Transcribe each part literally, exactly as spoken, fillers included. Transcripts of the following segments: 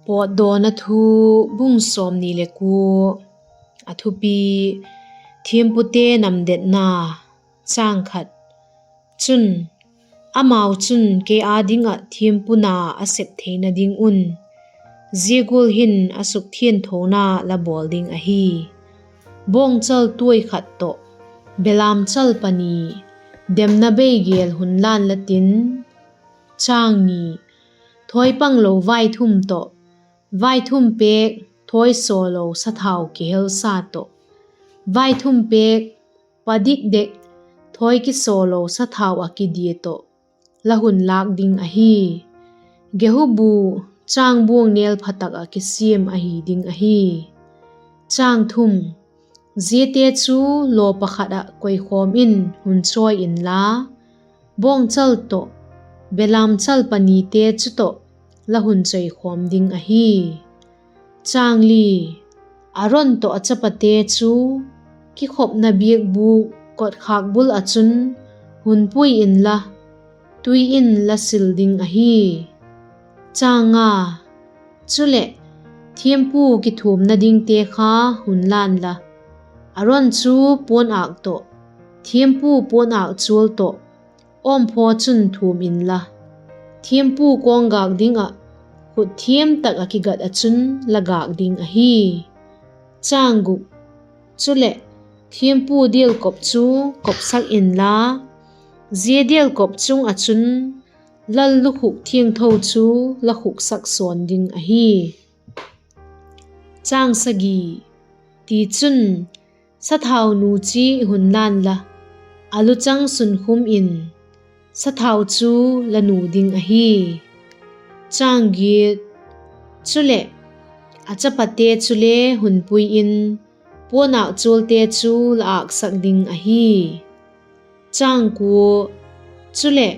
Pawtdawna Thu, bung sawmni le kua. A thupi: Thiampute namdetna. Chang khat. Chun, amau chun kei â ding ah thiampu na a sep theina ding un, zia gual hin a sukthiangthona la bawl ding ahi: bawngchal tuai khat tawh, belamchal pani, demna bei gêl hun lan la tin. Chang ni. Thawi panglo vaithum tawh, vaithum pêk thawi sawlo sathau kihelsa tawh, vaithum pêk pa dik dek thawi kisawlo sathau ah kidia tawh la hun lâk ding ahi. Gehu bu chângbuang nêl pha tak ah kisiam ahi ding ahi. Chang thum. Ziate chu law pakhat ah koikhawm in hun chawi inla, bawngchal tawh, belamchal panite chu tawh la hun chaikhawm ding ahi. Chang li. Aron tawh a chapate chu kikhopna biakbûk kotkhâk bul ah chun hun pui inla, tui in la sil ding ahi. Chang nga. Chuleh, thiampu kithuamna dingte kha hun lan la, Aron chu puan âk tawh, thiampu puan âk chual tawh, awmphaw chun thuam inla, thiampu kawnggâk ding ah khut thiam tak ah kigat ah chun la gâk ding ahi. Chang guk. Chuleh, thiampu dialkop chu kopsak inla, zia dialkop chung ah chun lal lukhuk thiangtho chu la khuksak sawn ding ahi. Chang sagi. Tichun, sathau nu chi hun lan la, a luchang sunkhum in sathau chu la nu ding ahi. Chang giat. Chuleh, a chapate chule hun pui in, puan âk chualte chu la âksak ding ahi. Chang kua. Chuleh,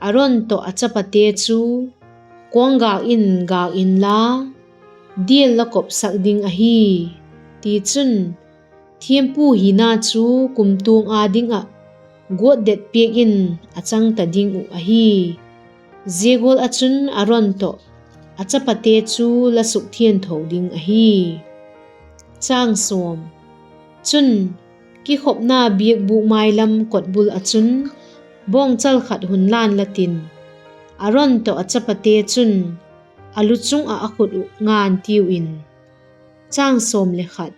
Aron tawh a chapate chu kawnggâk in gâk inla, dial la kopsak ding ahi. Tichun, thiampu hina chu kumtuang â ding ah guatdet piak in a chang ta ding uh ahi. Zia gual ah chun Aron tawh a chapate chu la sukthiangtho ding ahi. Chang sawm. Chun, kikhopna biakbûk mai lam kotbul ah chun bawngchal khat hun lan la tin, Aron tawh a chapate chun a luchung ah a khut uh ngan tiu in. Chang sawm le khat.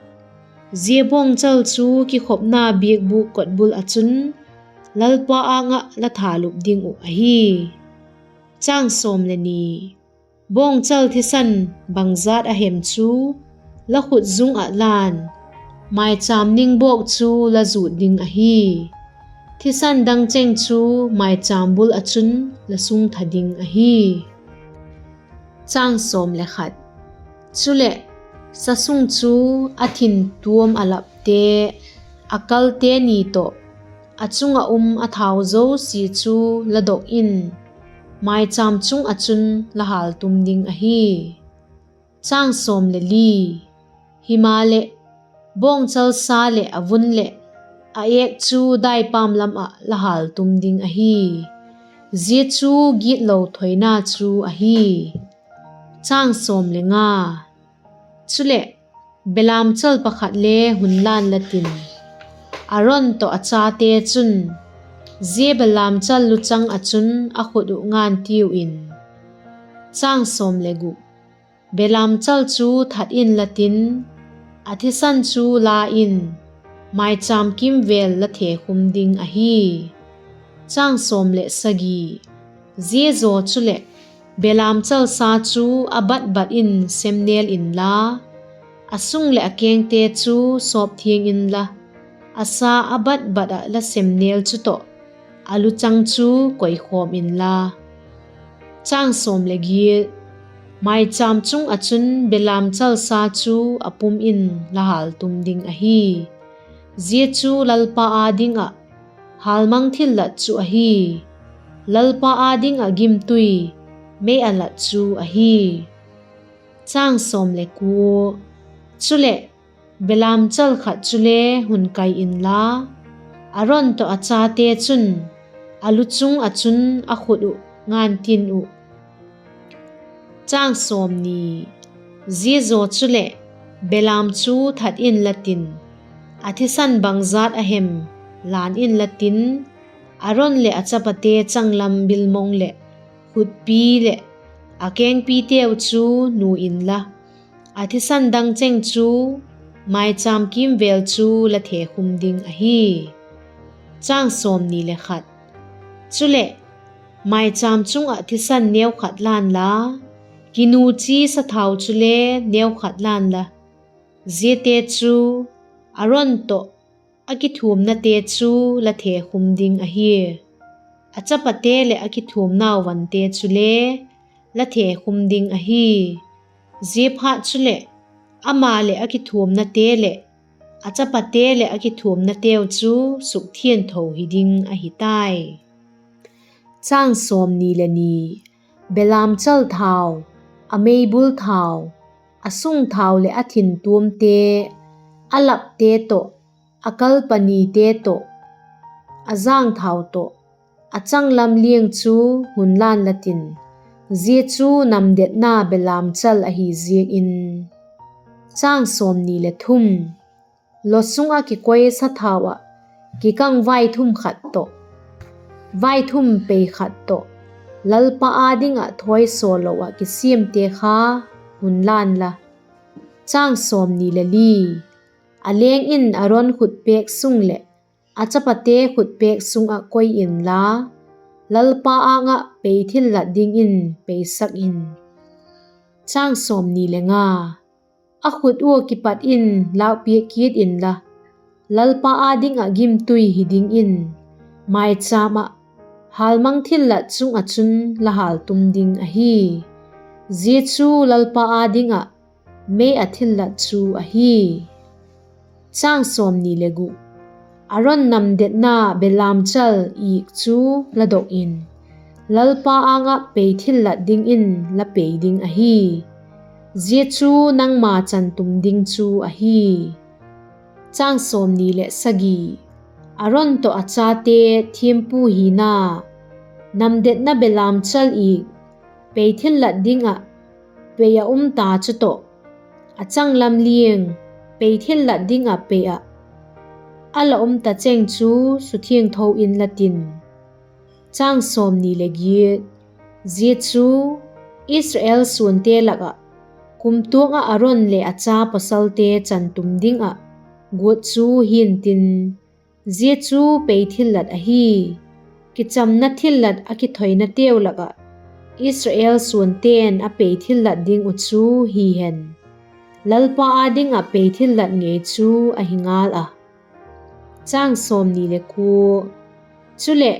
Zia bawngchal chu kikhopna biakbûk kotbul ah chun Lalpa âng ah la thalup ding uh ahi. Chang sawm le ni. Bawngchal thisan bangjat a hem chu la khut zung ah lan, maichâm ning bawk chu la zut ding ahi. Thisan dang cheng chu maichâm bul ah chun la sungtha ding ahi. Chang sawm le khat. Chuleh, sasung chu a thin tuam a lapte, a kalte ni tawh, a chung ah um a thau zosia chu la dok in, maichâm chung ah chun la hâltum ding ahi. Chang sawm le li. Himaleh, bawngchal sa leh a vun leh a êk chu daipam lam ah la hâltum ding ahi. Zia chu gitlo thoina chu ahi. Chang sawm le nga. Chuleh, belamchal pakhat le hun lan la tin, Aron tawh a chate chun zia belamchal luchang ah chun a khut uh ngan tiu in. Chang sawm le guk. Belamchal chu that inla tin, a thisan chu la in, maichâm kimvêl la thekhum ding ahi. Chang sawm leh sagi. Zia zaw chuleh, belamchal sa chu a bat bat in semnêl inla, a sung leh a kengte chu sawp thiang inla, a sa a bat bat ah la semnêl chu tawh a luchang chu koikhawm inla. Chang sawm le giat. Maichâm chung ah chun belamchal sa chu a pum in la hâltum ding ahi. Zia chu Lalpa â ding ah hâlmang thillat chu ahi, Lalpa â ding ah gimtui mei a lat chu ahi. Chang sawm le kua. Chuleh, belamchal khat chule hun kai inla, Aron tawh a chate chun a luchung ah chun a khut uh ngan tin uh. Chang sawmni. Zia zaw chuleh, belam chu that inla tin, a thisan bangjat a hem, lân inla tin, Aron leh a chapate changlam bilmong leh khutpi leh a kengpiteu chu nu inla, a thisan dang cheng chu maichâm kîmvêl chu la thekhum ding ahi. Chuleh, maichâm chung ah thisan neu khat lân la, kinuchi sathau chule neu khat lân la, ziate chu Aron tawh a kithuamnate chu la thekhum ding ahi. A chapate leh a kithuamnau vante chule la thekhum ding ahi. Ziaphat chuleh, ama leh a kithuamnate leh a chapate leh a kithuamnateu chu sukthiangtho hi ding ahi tai. Belamchal thau, a meibul thau, a sung thau leh a thin tuamte, a lapte tawh, a kalpanite tawh, a jâng thau tawh, a changlam liang chu hun lân la tin, zia chu namdetna belamchal ahi ziak in. Lo sung ah kikoi sathau ah kikang vaithum khat tawh, vaithum pei khat tawh, Lalpa â ding ah thawisaw lo ah kisiamte kha hun lân la. A leng in Aron khutpêk sung leh a chapate khutpêk sung ah koi inla, Lalpa âng ah pei thillat dingin peisak in. A khut ua kipat in lâkpiak kit inla, Lalpa â ding ah gimtui hi dingin, maichâm ah hâlmang thillat chung ah chun la hâltum ding ahi. Zia chu Lalpa â ding ah mei ah thillat chu ahi. Aron namdetna belamchal ik chu la dok in, Lalpa âng ah pei thillat dingin la pei ding ahi. Zia chu nangma chantum ding chu ahi. Aron tawh a chate thiampu hina namdetna belamchal ik pei thillat ding ah pei ah um ta chu tawh, a changlam liang pei thillat ding ah pei ah a la um ta cheng chu suthiangtho inla tin. Zia chu Israel suante lak ah kumtuang ah Aron leh a cha pawsalte chantum ding ah guat chu hi'ntin, zia chu pei thillat ahi. Kichamna thillat a kithoinateu lak ah Israel suante'n a pei thillat ding uh chu hi hen, Lalpa â ding ah pei thillat ngei chu ahi ngal a. Chuleh,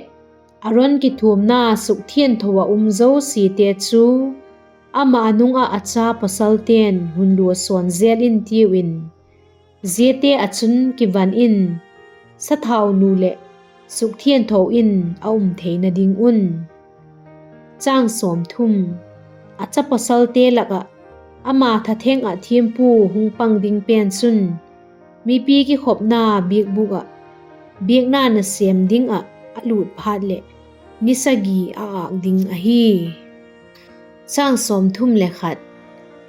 Aron kithuamna sukthiangtho ah um zosiate chu ama nung ah a cha pawsalte'n hun lua sawn zel intiu in, ziate ah chun kivan in, sathaunu leh sukthiangtho in a um theina ding un. A cha pawsalte lak ah ama thatheng ah thiampu hung pang ding pen chun, mipi kikhopna biakbûk ah biakna nasêm ding ah a lût phat leh ni sagi a âk ding ahi.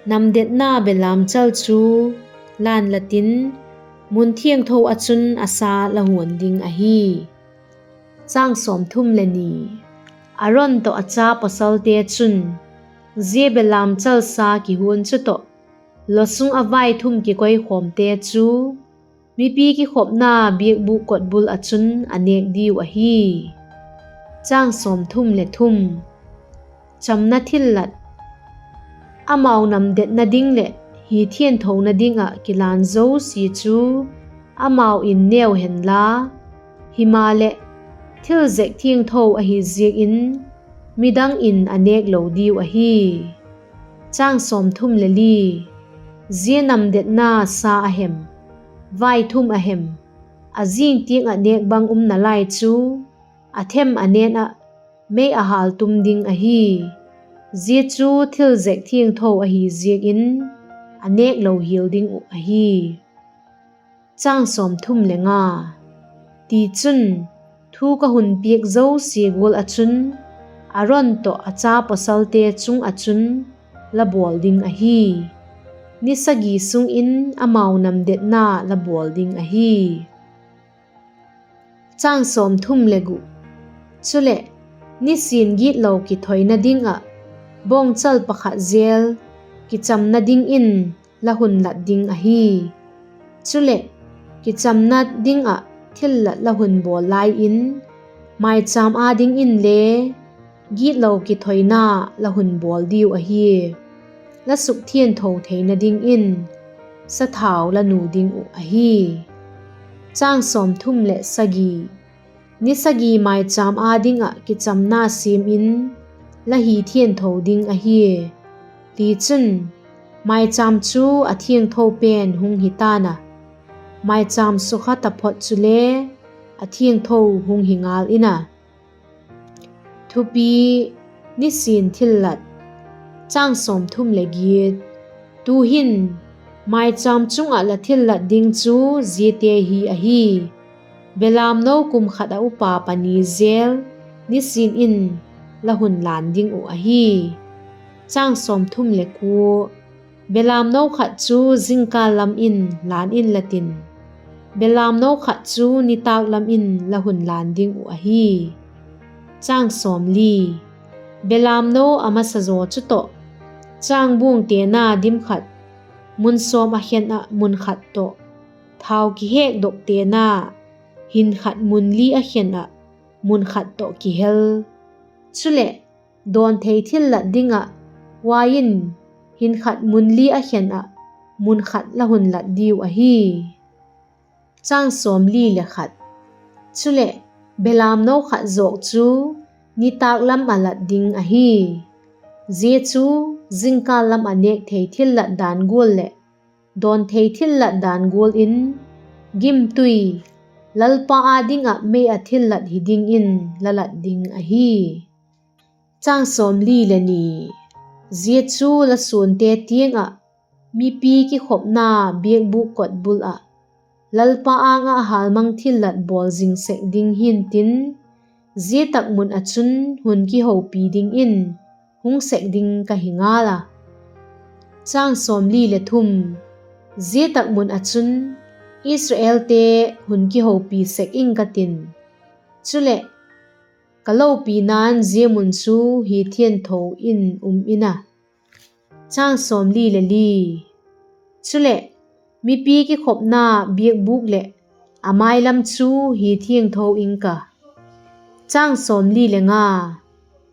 Namdetna belamchal chu lân la tin, mun thiangtho ah chun a sa la huan ding ahi. Aron tawh a cha pawsalte chun zia belamchal sa kihuan chu tawh, losung a vaithum kikoikhawmte chu mipi kikhopna biakbûk kotbul ah chun a nêk diu ahi. Chamna thillat. Amau namdetna ding leh hi thiangthona ding ah kilân zosia chu amau in neu henla, himaleh, thil zek thiangtho ahi ziak in midang in a nêk lo diu ahi. Zia namdetna sa a hem, vaithum a hem, a zing tiang ah nêk bang um nalai chu, a them a nen ah mei a hâltum ding ahi. Zia chu thil zek thiangtho ahi ziak in a nêk lo hial ding uh ahi. Tichun, thu ka hun piak zosia gual ah chun, Aron tawh a cha pawsalte chung ah chun la bawl ding ahi. Ni sagi sung in amau namdetna la bawl ding ahi. Chuleh, nisin gitlo kithoina ding ah bawngchal pakhat zel kichamna dingin la hun lat ding ahi. Chuleh, kichamna ding ah thillat la hun bawl lai in, maichâm â dingin le gitlo kithoina la hun bawl diu ahi. La sukthiangtho theina dingin sathau la nu ding uh ahi. Ni sagi maichâm â ding ah kichamna siam in la hi thiangtho ding ahi. Tichun, maichâm chu a thiangtho pen hung hi ta'n a, maichâm sukha taphot chule a thiangtho hung hi ngal in a. Thupi: Nisin thillat. Tu'hin maichâm chung ah la thillat ding chu ziate hi ahi: belamno kum khat ah upa pani zel nisin in la hun lan ding uh ahi. Belamno khat chu jingkal lam in lan inla tin, belamno khat chu nitâk lam in la hun lan ding uh ahi. Belamno a masa zaw chu tawh, chângbuang tena dim khat, mun sawm ah khen ah mun khat tawh, thau kihekdok tena hin khat mun li ah khen ah mun khat tawh kihel. Chuleh, dawnthei thillat ding ah uain hin khat mun li ah khen ah mun khat la hun lat diu ahi. Chuleh, belamno khat zawk chu nitâk lam ah lat ding ahi; zia chu jingkal lam ah nêk thei thillat dan gual leh dawnthei thillat dan gual in, gimtui, Lalpa â ding ah mei ah thillat hi dingin la lat ding ahi. Zia chu la suante tiang ah mipi kikhopna biakbûk kotbul ah Lalpa âng ah hâlmang thillat bawl zing sek ding hi'ntin, zia tak mun ah chun hun kihopi dingin hung sek ding ka hi ngal a. Zia tak mun ah chun Israelte hun kihopi sek ing ka tin, chuleh, ka lopina'n zia mun chu hi thiangtho in um in a. Chuleh, mipi kikhopna biakbûk leh a mai lam chu hi thiangtho ing ka.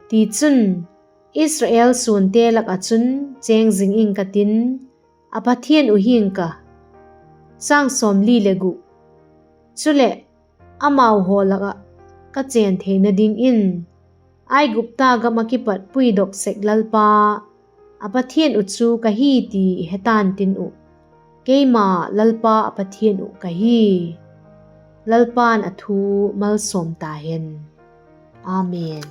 Tichun, Israel suante lak ah chun chêng zing ing ka tin, a Pathian uh hi'ng ka. Chuleh, amau haw lak ah ka chên theina dingin, Aigupta gam ah kipat puidok sek Lalpa, a Pathian uh chu ka hi ti he ta'n tin uh, keima Lalpa a Pathian uh ka hi. Lalpa'n a thu malsawm ta hen. Amen.